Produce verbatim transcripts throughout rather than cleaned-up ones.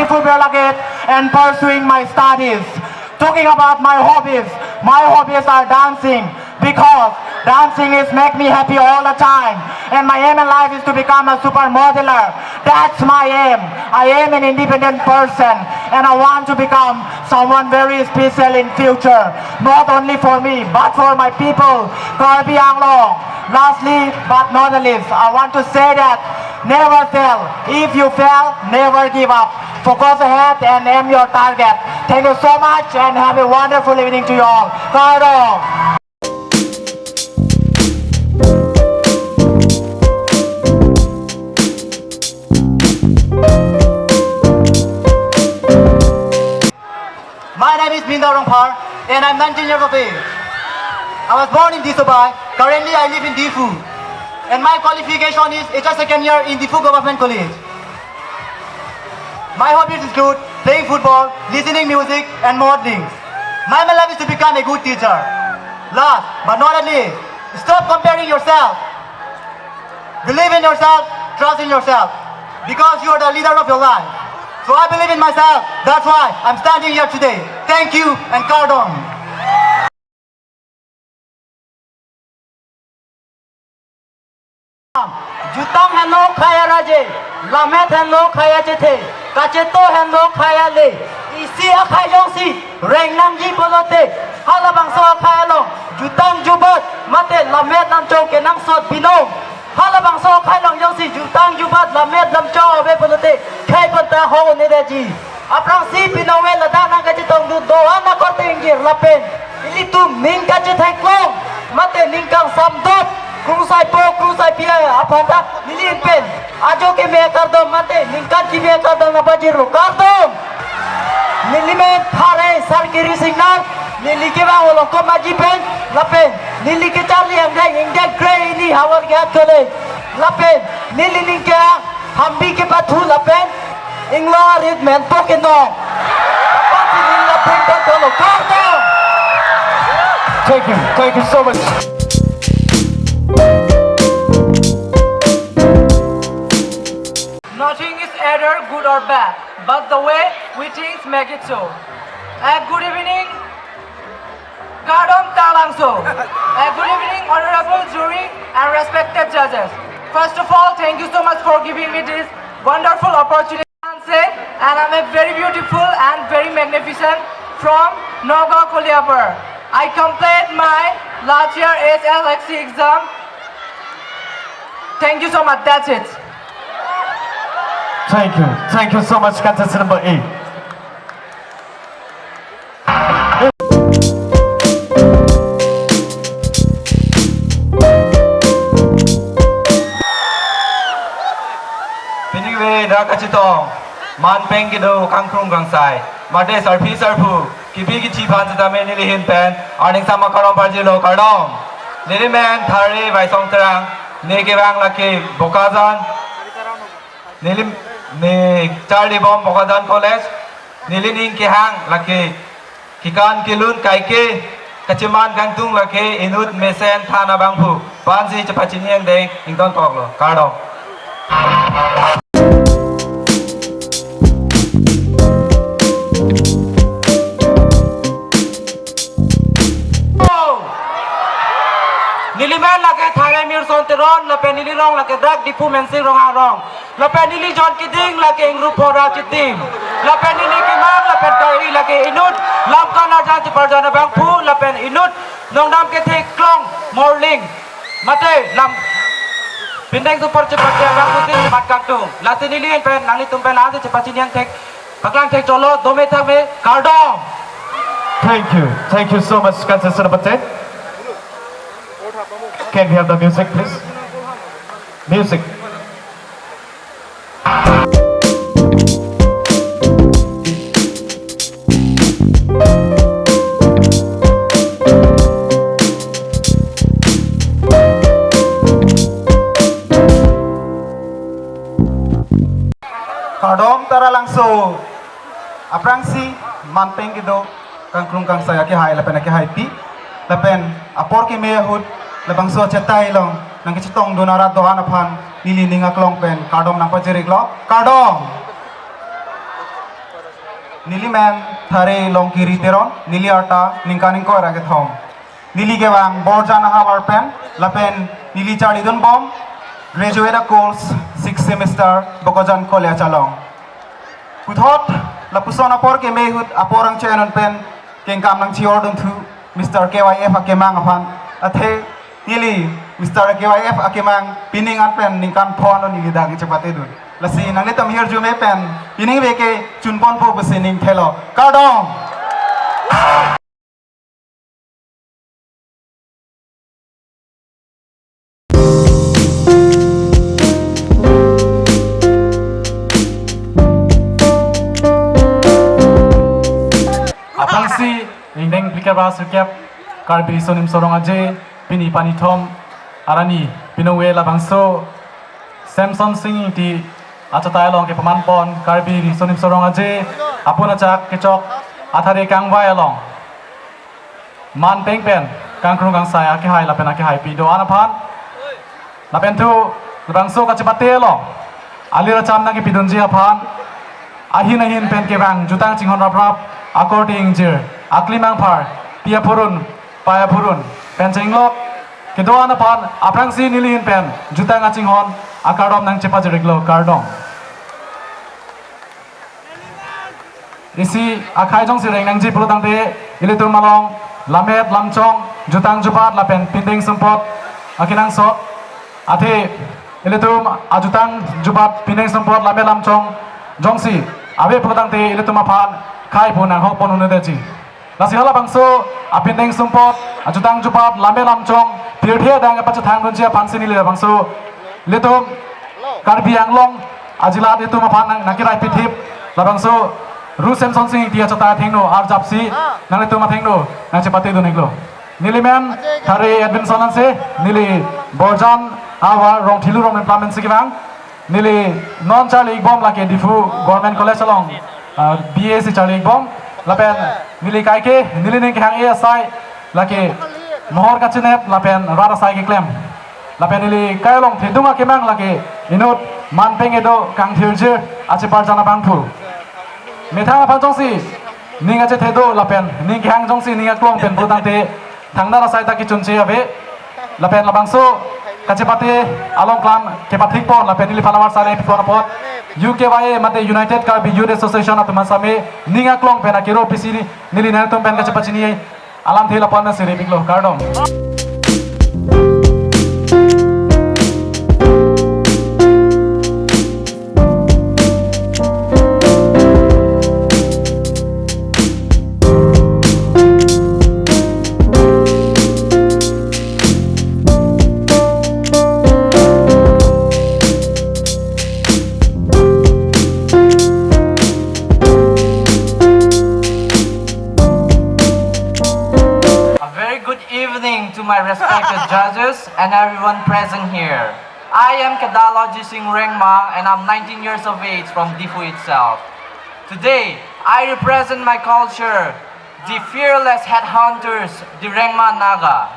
football lagit and pursuing my studies. Talking about my hobbies, my hobbies are dancing because dancing is make me happy all the time. And my aim in life is to become a supermodeler. That's my aim. I am an independent person and I want to become someone very special in future. Not only for me, but for my people, Karbi Anglong. Lastly, but not the least, I want to say that never fail. If you fail, never give up. Focus ahead and aim your target. Thank you so much and have a wonderful evening to you all. Kardom. My name is Minda Rongphar and I'm nineteen years of age. I was born in Disobai. Currently, I live in Diphu. And my qualification is H S second year in Diphu Government College. My hobbies include playing football, listening music, and modeling. My aim in life is to become a good teacher. Last but not least, stop comparing yourself. Believe in yourself, trust in yourself, because you are the leader of your life. So I believe in myself. That's why I'm standing here today. Thank you and kardom. Jutang henlo khei araje, lammet henlo khei achethe, kacheto henlo khei ale, isi akhei jongsi reng nangji pulote, halabangso akhei along jutang jubat mate lammet lamchong kenangsot binong. Halabangso akhei along jongsi jutang jubat lammet lamchong ave pulote, khei penta ho ne daji. Aphrangsi binong ave ladak nangkachetongdun do-an akorte ingjir lapen ilitum ning kachetheklong mate ning kangsamdot, krusaipo krusaipi aphanta neli pen ajo keme kardom mate ningkan keme kardom nangpajirlo, kardom. Neli men Thare Sarkiri Singnar, neli kevang Olongkom Aji pen lapen neli kecharli angdeng ingdeng kre ini Howraghat College lapen neli ning ke-ang Hambi kepathu lapen inglo arit menpo kenong. Apotsi neli lapen tangtolo, kardom. Thank you. Thank you so much. Nothing is either good or bad, but the way we think make it so. A good evening, Kardom Taralangso. A good evening, honorable jury and respected judges. First of all, thank you so much for giving me this wonderful opportunity. And I'm a very beautiful and very magnificent from Nagaon Koliapur. I complete my last year H S L C exam. Thank you so much. That's it. Thank you. Thank you so much, contestant number eight. Pini kave dak kachetong, manpeng kedo kangkrung kangsai, mate sarpi sarpo, kebi kethi aphan setame neli ahin pen arningsam akardom pajirlo, kardom. Neli men Thare Vaisong Terang, ne kevang lake Bokajan, neli ne charlibom Bokajan College, neli ning kehang lake kekan kelun kaike, kacheman kangtung lake inut mesen than abangphu. Aphansi chepachini angdeng ingtonkoklo. Kardom. Neli men lake Thare Mirson Teron, lapen neli rong lake dak Diphu Mensing Ronghang rong. Lapen neli jon keding lake ingru phongo ra chitim. Lapen neli kemang lapen kari lake inut lamkan arjan cheparjan abangphu lapen inut nongnam kethe klong morling. Mate lam pindeng super chepate abangphutin mat kangtung. Lasi neli ahin pen nanglitum pen lasi chepachini angthek paklang thekchotlo, dome thakme, kardom. Thank you. Thank you so much, contestant number ten. Can we have the music, please? Music. Kardom Taralangso. Aphrangsi manpeng kedo kangkrung kangsai akehai lapen akehaipi lapen apor keme ahut labangso achetai along nangkachetongdun arat do-an aphan neli ning aklong pen kardom nangpajir-iklo. Kardom. Neli men Thare Longkiri Teron, neli arta ningkan ingkoi ra kethom. Neli kevang Borjan ahavar pen, lapen neli charlidunbom graduate course sixth semester Bokajan College along. Puthot lapuson apor keme ahut apor angchenon pen kengkam nangchiordunthu Mister K Y F akemang aphan. Athe neli Mister K Y F akemang pining an pen ningkan phonlo neli dak chepatedun. Lasi nanglitum hirjume pen pining veke chunponpo pusi ning thelo. Kardom. Aphrangsi ingdeng phlikep ra sirkep Karbi Riso Nimso Rong Aje, pini Panithom arni pinongve labangso Samson Sing Ingti achatai along kepamanpon Karbi Riso Nimso Rong Aje apun achak kechok athare kangvai along man peng pen kangkrung kangsai akehai lapen akehaipi do-an aphan, lapen thu labangso kachepate along alir acham nangkepidunji aphan ahin ahin pen kevang jutang chinghon raprap akorte ingjir aklimang phar pi aphurun pai aphurun pen chenglok kedo-an aphan aphrangsi neli ahin pen jutang achinghon akardom nangchepajir-iklo, kardom. Isi akhai jongsi reng nangji pulo tangte ilitum along lammet lamchong jutang jubat lapen pindeng sumpot akenangsot, athe ilitum ajutang jubat pindeng sumpot lammet lamchong jongsi ave pulo tangte ilitum aphan khei pu nanghokpon un-edetji. Lasi halabangso apindeng sumpot ajutang jubat lammet lamchong pirthe adang kepachethangdunji aphansi neli labangso ilitum Karbi Anglong ajilat itum aphan nang nangkeraipithip labangso Ru Samson Sing Ingti achatai athengno arjapsi nanglitum athengno nangchepatedun-iklo. Neli men Thare Edwinson Hanse, neli Borjan ahavar Rongthilu Rongmenplam pensi kevang. Neli non charli-ikbom lake Diphu Government College along, ah, B A si charli-ikbom. Lapen neli kaike, neli ning kehang-e asai lake mohor kachinep lapen rat asai keklem. Lapen neli kai along thedung akemang lake inut man peng kedo kangthirjir acheparjan abangphu. Methang aphan jongsi ning kachethedo lapen ning kehang jongsi ning aklong pen pu tangte thangnar asai ta kechunche ave. Lapen labangso kachepate along klam kepathikpon lapen neliphan amar sale pipon apot U K Y A mate United Karbi Youth Association atum an same ning aklong pen akero pisi neli nangtum pen kachepachini alamthe lapu-an si rip-iklo, kardom. A very good evening to my respected judges and everyone present here. I am Kedaloji Sing Rengma and I'm nineteen years of age from Diphu itself. Today, I represent my culture, the fearless headhunters, the Rengma Naga.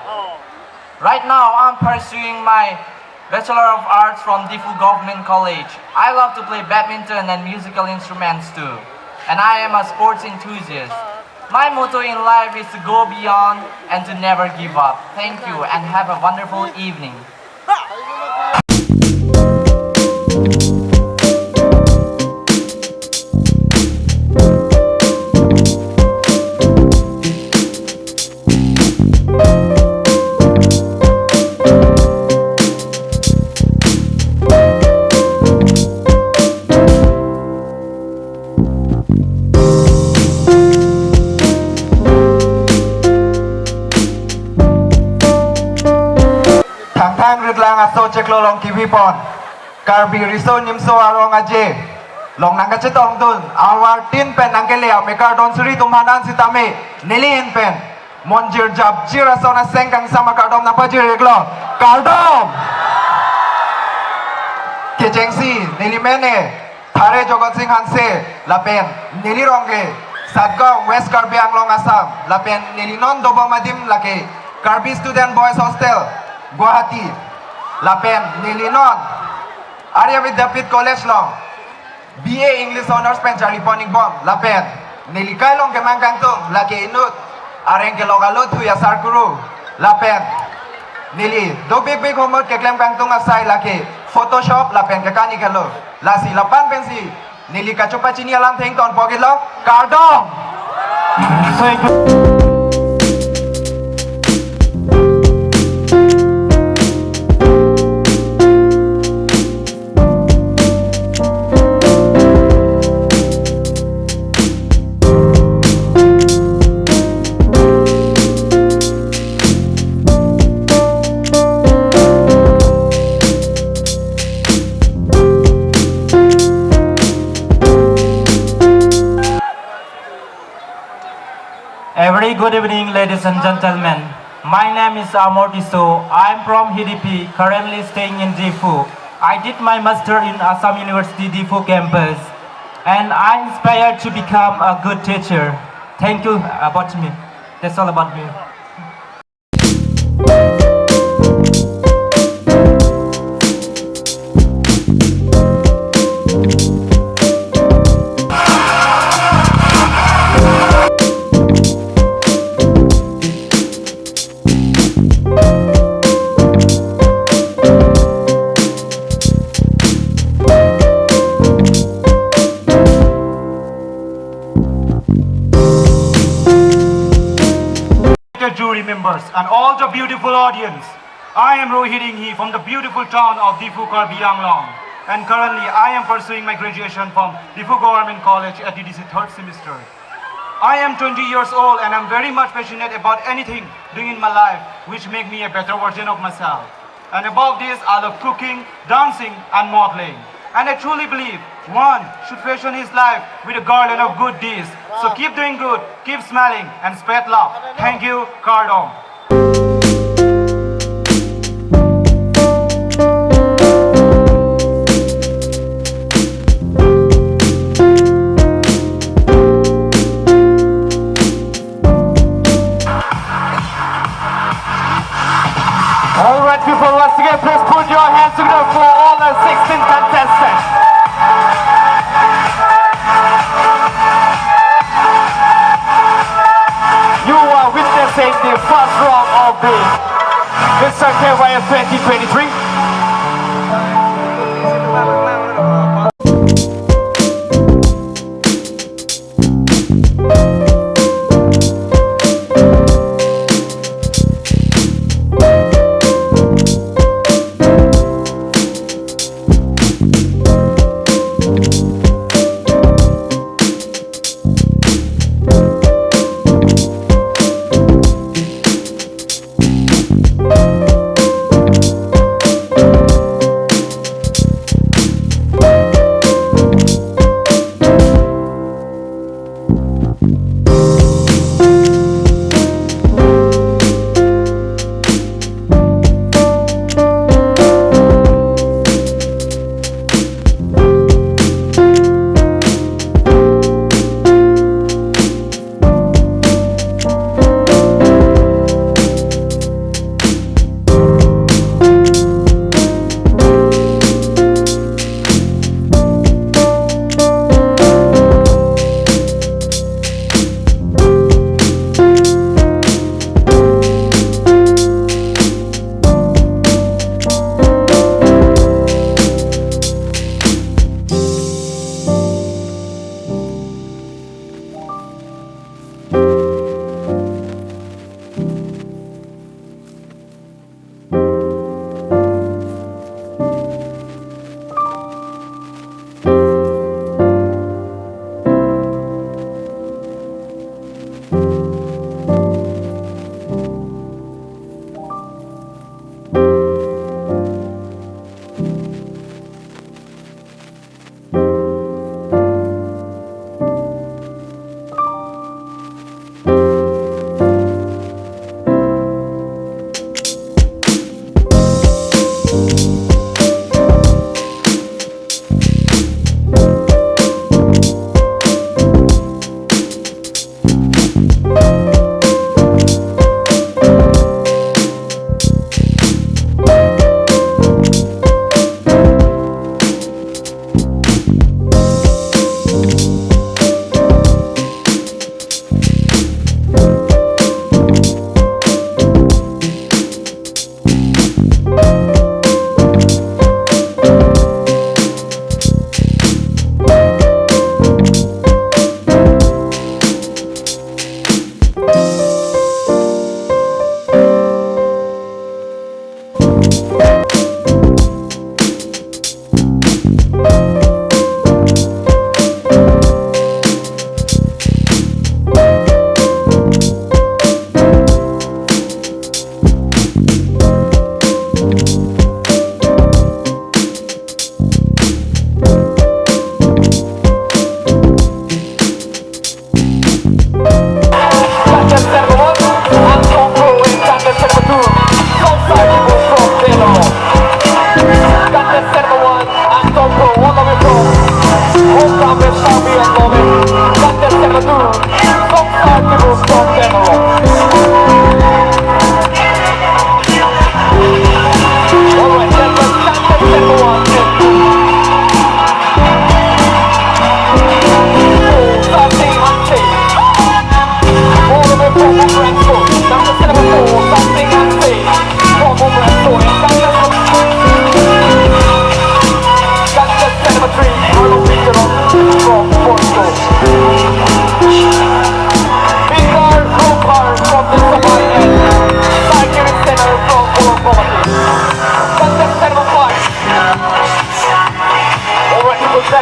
Right now, I'm pursuing my Bachelor of Arts from Diphu Government College. I love to play badminton and musical instruments too. And I am a sports enthusiast. My motto in life is to go beyond and to never give up. Thank you and have a wonderful evening. Thangthang ritlang aso chiklo along kivipon Karbi Riso Nimso Arong Aje along nangkachetongdun ahavar tin pen nangkele amekar don suri atum aphan sitame neli ahin pen monjir japjir ason aseng kangsam akardom nangpajir-iklo, kardom. Kechengsi neli mene Thare Jogot Sing Hanse lapen neli rong ke Satgaon, West Karbi Anglong, Assam, lapen neli non dobom adim lake Karbi Student Boys Hostel, Guwahati, lapen neli non Arya Vidyapith College along B A English Honours pen charlipon-ikbom lapen Neli kai along kemang kangtung lake inut areng kelok alo thu asar kuru lapen neli dobik bik ahormu keklem kangtung asai lake Photoshop lapen kekani kalo. Lasi lapu-an pensi neli kachopachini alam thengton pokitlo, kardom. A very good evening, ladies and gentlemen. My name is Amor Tisso. I am from Hidipi, currently staying in Diphu. I did my master in Assam University Diphu campus, and I inspired to become a good teacher. Thank you about me. That's all about me. The jury members and all the beautiful audience, I am Rohit Enghi from the beautiful town of Diphu, Karbi Anglong, and currently I am pursuing my graduation from Diphu Government College at D D C third semester. I am twenty years old and I'm very much passionate about anything doing in my life which make me a better version of myself. And above this, I love cooking, dancing, and modeling. And I truly believe one should fashion his life with a garland of good deeds. So keep doing good, keep smiling, and spread love. Thank you, kardom. All right, people, once again, please put your hands together for all the sixteen contestants. You are witnessing the first round of the Mister K Y F twenty twenty-three.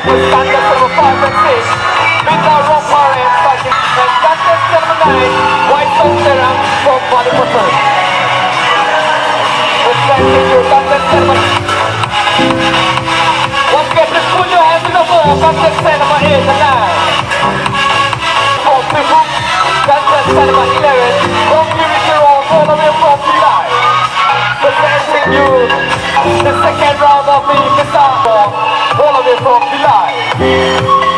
Contestant number five and six, Mita Rongphar and Sajid, and contestant number nine, Waisong Terang from Balipathar. Presenting you contestant number, once again, please put your hands together for contestant number eight and nine. From Biphu, contestant number eleven, Rongkiri Terang, all the way from Bhilai. Presenting you the second round of the Misa, all the way from Bhilai.